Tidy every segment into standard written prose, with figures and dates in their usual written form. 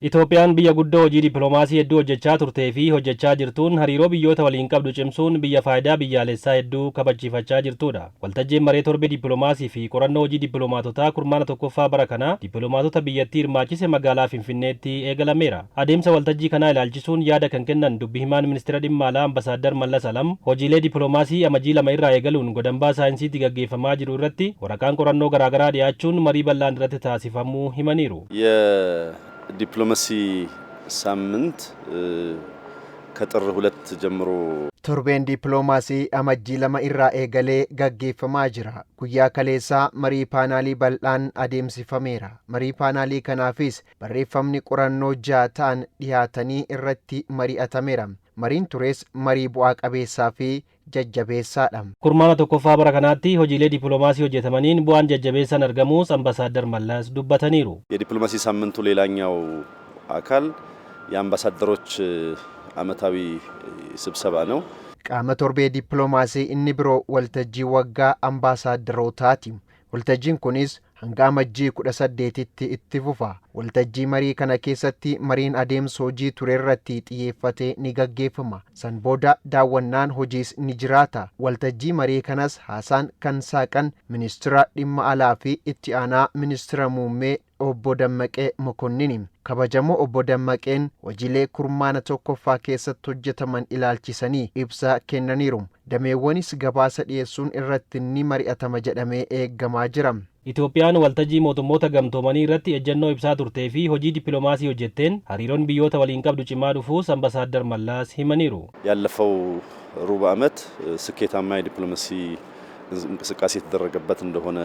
Itoophiyaan biyya guddoo hojii dippiloomaasii hedduu hojjechaa turtee fi hojjechaa jirtuun hariiroo biyyoota waliin qabdu cimsuun biyya faayidaa biyyaalessaa hedduu kabachiifachaa jirtudha. Waltajjiin maree torbee dippiloomaasii fi qorannoo hojii dippiloomaatotaa kurmaana tokkoffaa bara kanaa dippiloomaatota biyyattii hirmaachise magaalaa Finfinneetti eegalameera. Adeemsa waltajjii kanaa ilaalchisuun yaada kan kennan dubbi himaan Ministeera Dhimma Alaa Ambasaaddar Mallas Alam, hojiilee dippiloomaasii Amajjii 2 irraa eegaluun godambaa saayinsiitti gaggeeffamaa jiru irratti waraqaan qorannoo garaagaraa dhiyaachuun marii bal'aan irratti taasifamuu himaniiru. የዲፕሎማሲ ሳምንት ከጥር 2 ጀምሮ Torbeen dippiloomaasii Amajjii 2 irraa eegalee gaggeeffamaa jira. Guyyaa kaleessaa marii paanaalii bal'aan adeemsifameera. Marii paanaalii kanaafis barreeffamni qorannoo ja'a ta'an dhiyaatanii irratti mari'atameera. Mariin tures marii bu'aa qabeessaa fi jajjabeessaadha. Kurmaana tokkoffaa bara kanaatti hojiilee dippiloomaasii hojjetamaniin bu'aan jajjabeessaan argamuus Ambasaaddar Mallas dubbataniiru. የዲፕሎማሲ ሳምንቱ ሌላኛው አካል የአምባሳደሮች ዓመታዊ ስብሰባ ነው። Qaama torbee dippiloomaasii inni biroo waltajjii waggaa ambaasaaddarootaati. Waltajjiin kunis hanga Amajjii 18tti itti fufa. Waltajjii marii kana keessatti mariin adeemsa hojii ture irratti xiyyeeffatee ni gaggeeffama. San booda daawwannaan hojiis ni jiraata. Waltajjii marii kanas haasaan kan saaqan Ministeera Dhimma Alaa fi Itti Aanaa Ministeera Muummee Obbo Dammaqee Mokonnini. Kabajamoo Obbo Dammaqeen hojiilee kurmaana tokkoffaa keessatti hojjetaman ilaalchisanii ibsa kennaniiru. Dameewwanis gabaasa dhiyeessuun irratti ni mari'atama jedhamee eeggamaa jira. Itoophiyaan waltajjii Mootummoota Gamtoomanii irratti ejjennoo ibsaa turtee fi hojii dippiloomaasii hojjetteen hariiroon biyyoota waliin qabdu cimaa dhufuus Ambasaaddar Mallas himaniiru. ያለፈው ሩብ ዓመት ስኬታማ የዲፕሎማሲ እንቅስቃሴ የተደረገበት እንደሆነ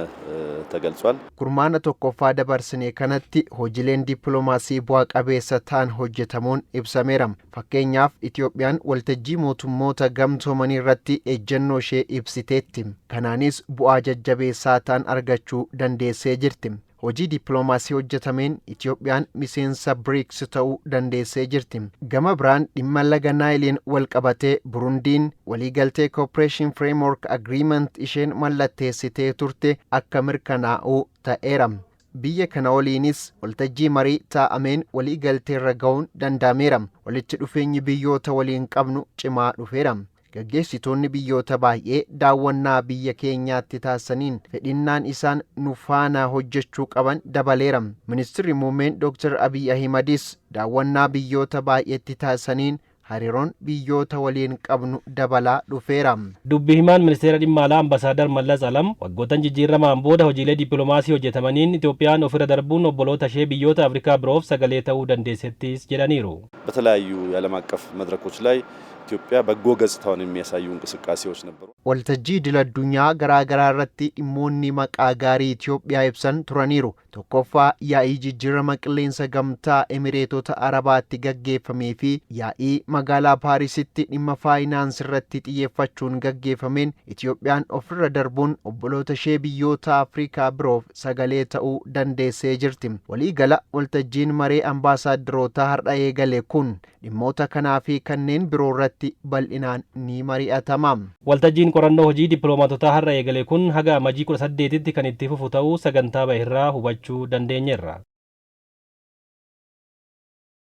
ተገልጿል። Kurmaana tokkoffaa dabarsine kanatti hojiileen dippiloomaasii bu'a qabeessa ta'an hojjetamuun ibsameera. Fakkeenyaaf, Itoophiyaan waltajjii Mootummoota Gamtoomanii irratti ejjennoo ishee ibsiteetti. Kanaanis bu'aa jajjabeessaa ta'an argachuu dandeessee jirti. Hojii dippiloomaasii hojjetameen Itoophiyaan miseensa BRICS ta'uu dandeessee jirti. Gama biraan dhimma laga Naayiliin wal qabatee Burundiin waliigaltee Cooperation Framework Agreement isheen mallatteessitee turte akka mirkanaa'uu ta'eera. Biyya kana waliinis waltajjii marii taa'ameen waliigalteerra ga'uun danda'ameera. Walitti dhufeenyi biyyoota waliin qabnu cimaa dhufeera. Gaggeessitoonni biyyoota baay'ee daawwannaa biyya keenyaatti taasisaniin fedhinnaan isaan nu faana hojjechuu qaban dabaleera. Ministirri Muummeen Dr. Abiy Ahimadis daawwannaa biyyoota baay'eetti taasisaniin hariiroon biyyoota waliin qabnu dabalaa dhufeera. Dubbi himaan Ministeera Dhimma Alaa Ambasaaddar Mallas Alam waggoottan jijjiiramaan booda hojiilee dippiloomaasii hojjetamaniin Itoophiyaan ofirra darbuun obboloota ishee biyyoota Afrikaa biroof sagalee ta'uu dandeessettis jedhaniiru. በተለያዩ የዓለም አቀፍ መድረኮች ላይ ኢትዮጵያ በጎ ገጽታውን የሚያሳዩ እንቅስቃሴዎች ነበሩ። Waltajjii idil addunyaa garaa garaa irratti dhimmoonni maqaa gaarii Itoophiyaa ibsan turaniiru. Tokkoffaa, yaa'ii jijjiirama qilleensa Gamtaa Emireetota Arabaatti gaggeeffamee fi yaa'ii magaalaa Paarisitti dhimma faayinaansii irratti xiyyeeffachuun gaggeeffameen Itoophiyaan ofirra darbuun obboloota ishee biyyoota Afrikaa biroof sagalee ta'uu dandeessee jirti. Waliigala waltajjiin maree ambaasaaddarootaa har'a eegale kun dhimmoota kanaa fi kanneen biroo irratti bal'inaan ni mari'atama. Waltajjiin qorannoo hojii dippiloomaatotaa har'a eegale kun haga Amajjii 18tti kan itti fufu ta'uu sagantaa bahe irraa hubachuu dandeenyeerra.